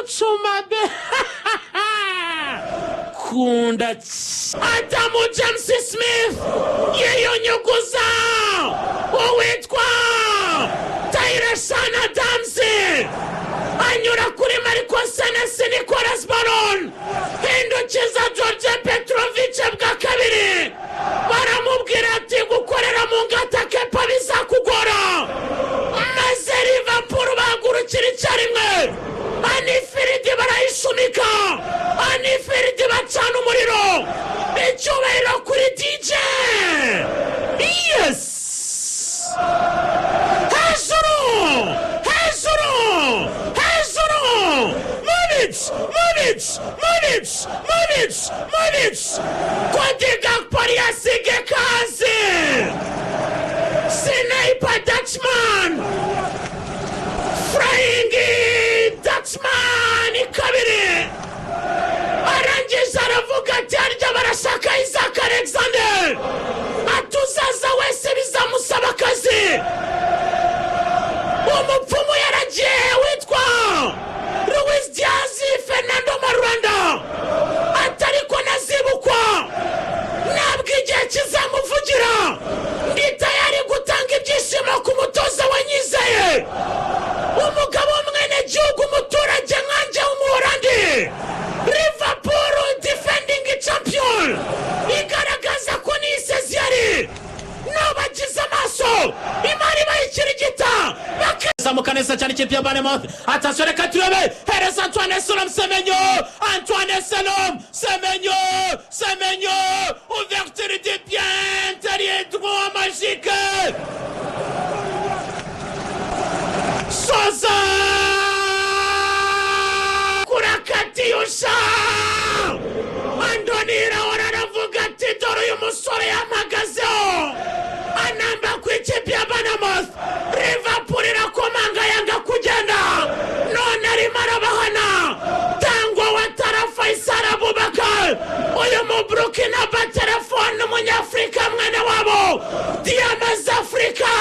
Cucuma be kunda. Adamu James Smith yiyunyuguza uwitwa Tayirashana Adams, anyura kuri Marco Senesi, Nicolas Baron, hindukiza George Petrovic bwa kabiri. Baramubwira ati gukorera mu ngata Kepa bizakugora. Maze Liverpool bahagurukira icyarimwe, Anfield barayishumika, Anfield bacana umuriro. Icyubahiro kuri DJ. Yes, hejuru, hejuru, hejuru! Mubic, Mubic, Mubic, Mubic, Mubic! Cody Gakpo yasige kazi. Sniper Dutchman, Flying Dutchman kabiri. Arangije aravuga ati harya barashaka Isaac Alexander, atuzaza wese bizamusaba akazi. Umupfumu yaragiye witwa Luis Diaz Fernando Marwanda, atariko nazibukwa, ntabwo igihe kizamuvugira. Ndi tayari gutanga ibyishimo ku mutoza wanyizeye, umugabo w'umwenegihugu, umuturage nkanjye w'Umuholandi. Liverpool defending champion igaragaza ko niseziyari n'abagize amaso imari bayikirigita bakazamuka neza cyane. Ikipe ya Bournemouth, attention, reka turebe. Hereza Antoine Selom Semenyo, Antoine Selom Semenyo, Semenyo, ouverture du bien terrier droit magique. Soza kurakatiyusha. Andoni Iraola aravuga ati dore uyu musore yamagazeho anamba ku ikipe ya Bournemouth. Liverpool irakomanga yanga kugenda, none arimo arabahana. Tangwa Watara Faisal Abubakar, uyu mu Burkina telefone, umunyafurika mwene wabo, diyama z'Afurika,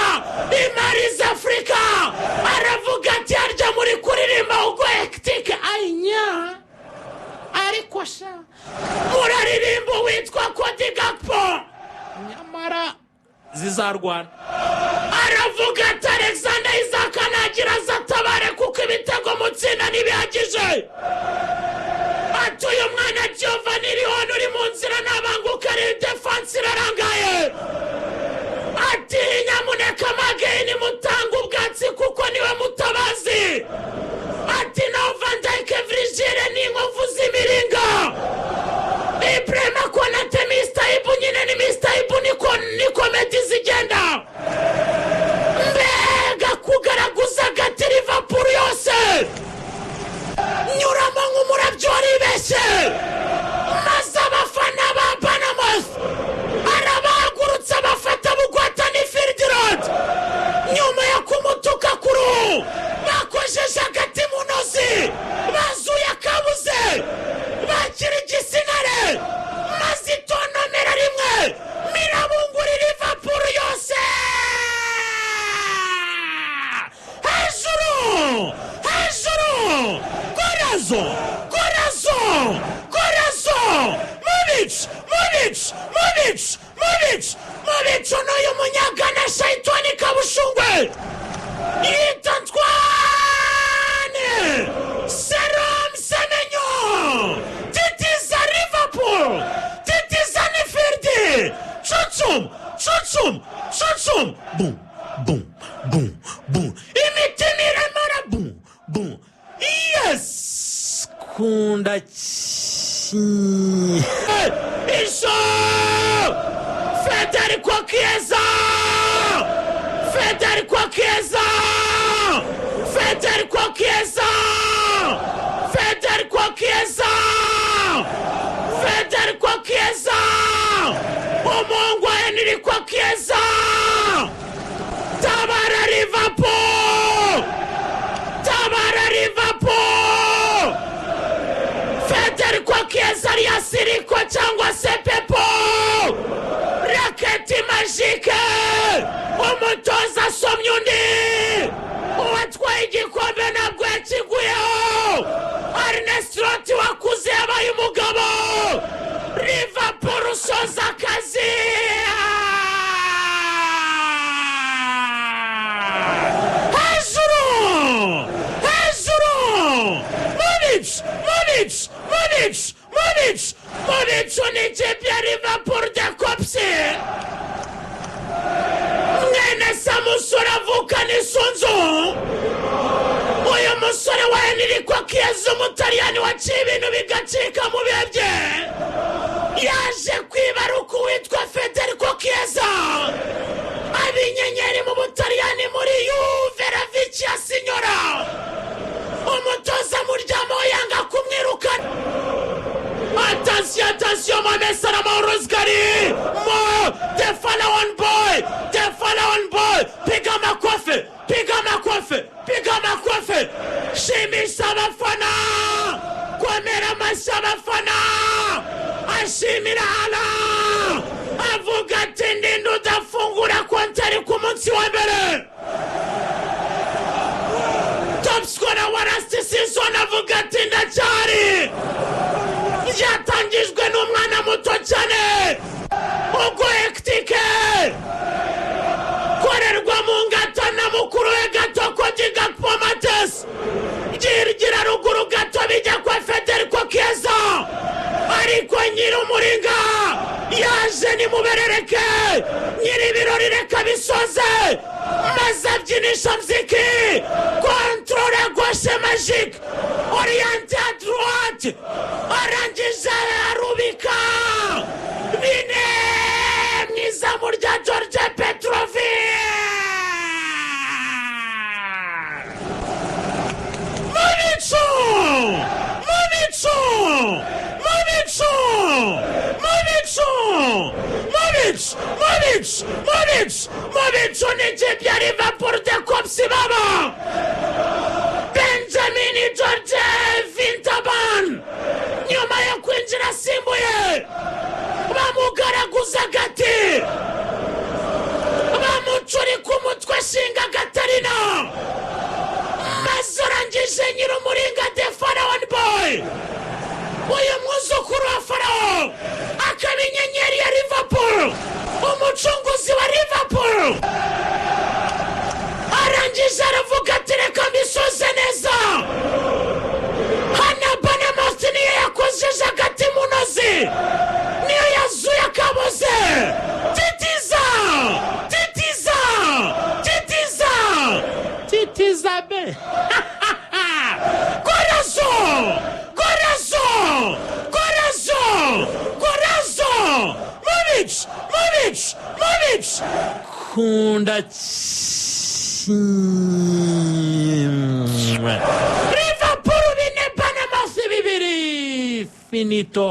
imari z'Afurika, aravuga ati harya muri kuririmba ubwo hectic ayinya, ariko sha muraririmba witwa Cody Gakpo, nyamara zizarwana. Aravuga ati Alexander Isaac nagira azatabare kuko ibitego mutsinda ntibihagije. Ati uyu mwana Giovanni Leon uri mu nzira nabanguka, ari défense irarangaye. Ati nyamuneka Mageni mutanga ubwatsi kuko niwe mutabazi. Ati naho Van Dijk Virgil ni inkovu z'imiringa. Ibrahima Konate, Mr Ibu nyine ni Mr Ibu, niko ni comedy zigenda. Mbega kugaragaza agati! Liverpool yose nyuramo nk'umurabyo waribeshye, maze abafana ba Bournemouth arabahagurutsa bafata bugwata Anfield Road nyuma yo kumutuka ku ruhu. Bakojeje agati mu ntozi, bazuye akabuze, bakira igisinare, maze itontomera rimwe mirabungura Liverpool yose. Hejuru, hejuru! Golazo, golazo, golazo! Mubic, mubic, mubic, mubic, mubic! N'uyu munyagana Shayitoni Kabushungwe yita Ntwane Serom Semenyo, titiza Liverpool, titiza Anfield. Cucum, cucum, cucum! Bum bum bum bum! Imitima iremara! Bum bum! Yes, kunda isho. Federico Chiesa, Federico Chiesa, Federico Chiesa, Federico Chiesa, Federico Chiesa, umuhungu wa Enrico Chiesa! Tabara Liverpool, tabara Liverpool! Federico Chiesa alias Siriko cyangwa se Pepo, raquette magique. Umutoza asomye undi, uwatwaye igikombe ntabwo yakiguyeho. Mu bicu, mu bicu, mu bicu, mu bicu ni ikipe ya Liverpool de Kopsi. Mwene Samusure avukana isunzu. Uyu musore wa Enrico Chiesa, Umutaliyani waciye ibintu bigacika mu bihe bye, yaje kwibaruka uwitwa Federico Chiesa, aba inyenyeri mu Butaliyani muri Juve, la Vecchia Signora. Umutoza muryamo yanga kumwirukana. Attention, attention, Mohamed Salah Rosgari! Mo, the Pharaon boy! The Pharaon boy! Piga makofi! Piga makofi! Piga makofi! Shimisha abafana! Komera amashyi abafana! Ashimira Allah! Avuga ati: "Ndinde udafungura kontari ku munsi wa mbere?" Top scorer wa last season avuga ati: "Ndacyari." Byatangijwe n'umwana muto cyane, ubwo Ekitike korerwa mu ngata na mukuru we gato Cody Gakpo Matesi, byirigira ruguru gato bijya kwa Federico Chiesa, ariko nyiri umuringa yaje nimuberereke, nyiri ibirori reka bisoze, maze abyinisha mziki. Contrôle gauche magique, orienté à droite, arangije arubika bine mu izamu rya George Petrovic. Mu bicu, mu bicu, mu bicu, mu bicu, mu bicu, mu bicu, mu bicu, mu bicu ni ikipe ya Liverpool de Kopsi baba Benjamin George Vintaban. Nyuma yo kwinjira asimbuye, bamugaraguza agati, bamucurika umutwe, ashinga Gatarina, maze urangije nyir'umuringa, the Pharaon boy, uyu mwuzukuru wa Farawo akaba inyenyeri ya Liverpool, umucunguzi wa Liverpool, arangije aravuga ati: "Reka mbisoze neza." Hana Bournemouth niyo yakojeje agati mu ntozi, niyo yazuye akaboze. Titiza, titiza, titiza, titiza be. Gorazo, gorazo, gorazo, gorazo! Mu bicu, mu bicu, mu bicu! Kunda kimwe, Liverpool 4, Bournemouth 2. Finito.